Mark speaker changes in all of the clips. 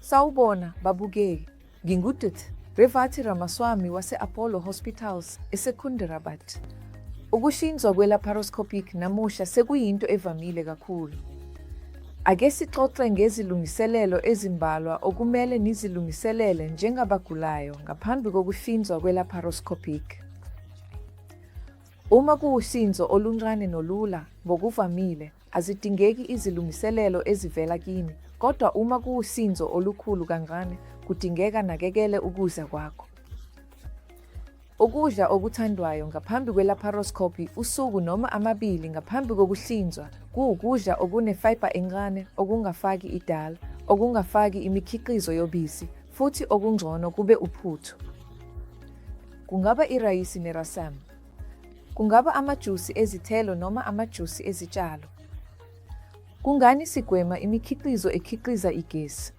Speaker 1: Sawubona, babukeli. NginguDkt. Revathi Ramaswamy wase-Apollo Hospitals eSecunderabad. Ukuhlinzwa kwe-laparoscopic namuhla sekuyinto evamile kakhulu. Ake sixoxe ngezilungiselelo ezimbalwa okumele nizilungiselele njengabagulayo ngaphambi kokuhlinzwa kwe-laparoscopic. Uma kuwuhlinzo oluncane nolula, ngokuvamile, azidingeki izilungiselelo ezivela kini, kodwa uma kuwuhlinzo olukhulu kancane, kudingeka nakekele ukudla kwakho. Ukudla okuthandwayo ngaphambi kwe-laparoscopy usuku noma amabili ngaphambi kokuhlinzwa kuwukudla okune-fibre encane okungafaki i-dal, okungafaki imikhiqizo yobisi, futhi okungcono kube uphuthu. Kungaba irayisi ne-rasam. Kungaba amajusi ezithelo noma amajusi ezitshalo. Kungani sigwema imikhiqizo ekhiqiza igesi?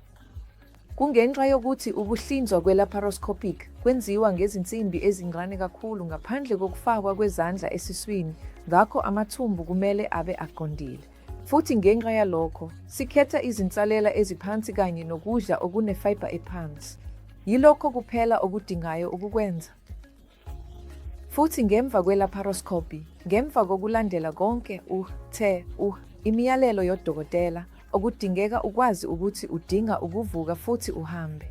Speaker 1: Kungenxa yokuthi ukuhlinzwa kwe-laparoscopic kwenziwa ngezinsimbi ezincane kakhulu ngaphandle kokufakwa kwezandla esiswini, ngakho amathumbu kumele abe aqondile. Futhi ngenxa yalokho, sikhetha izinsalela eziphansi kanye nokudla okune-fibre ephansi. Yilokho kuphela okudingayo ukukwenza. Futhi ngemva kwe-laparoscopy, ngemva kokulandela konke u, the, u, imiyalelo yodokotela, okudingeka ukwazi ukuthi udinga ukuvuka futhi uhambe.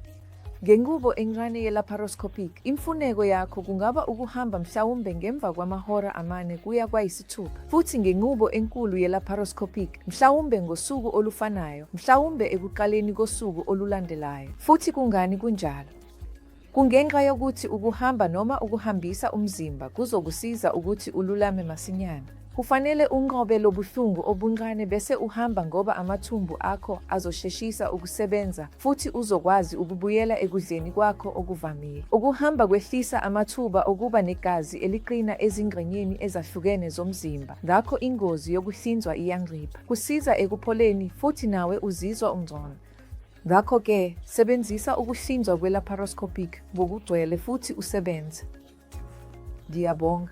Speaker 1: Ngenqubo encane ye-laparoscopic, imfuneko yakho kungaba ukuhamba mhlawumbe ngemva kwamahora amane kuya kwayisithupha, futhi ngenqubo enkulu ye-laparoscopic, mhlawumbe ngosuku olufanayo, mhlawumbe ekuqaleni kosuku olulandelayo. Futhi kungani kunjalo? Kungenxa yokuthi ukuhamba noma ukuhambisa umzimba kuzokusiza ukuthi ululame masinyane. Kufanele unqobe lobuhlungu obuncane bese uhamba ngoba amathumbu akho azosheshisa ukusebenza futhi uzokwazi ukubuyela ekudleni kwakho okuvamile. Ukuhamba kwehlisa amathuba okuba negazi eliqina ezingxenyeni ezahlukene zomzimba, ngakho ingozi yokuhlinzwa iyancipha. Kusiza ekupholeni futhi nawe uzizwa ungcono. Ngakho-ke, sebenzisa ukuhlinzwa kwe-laparoscopic ngokugcwele futhi usebenze. Ngiyabonga.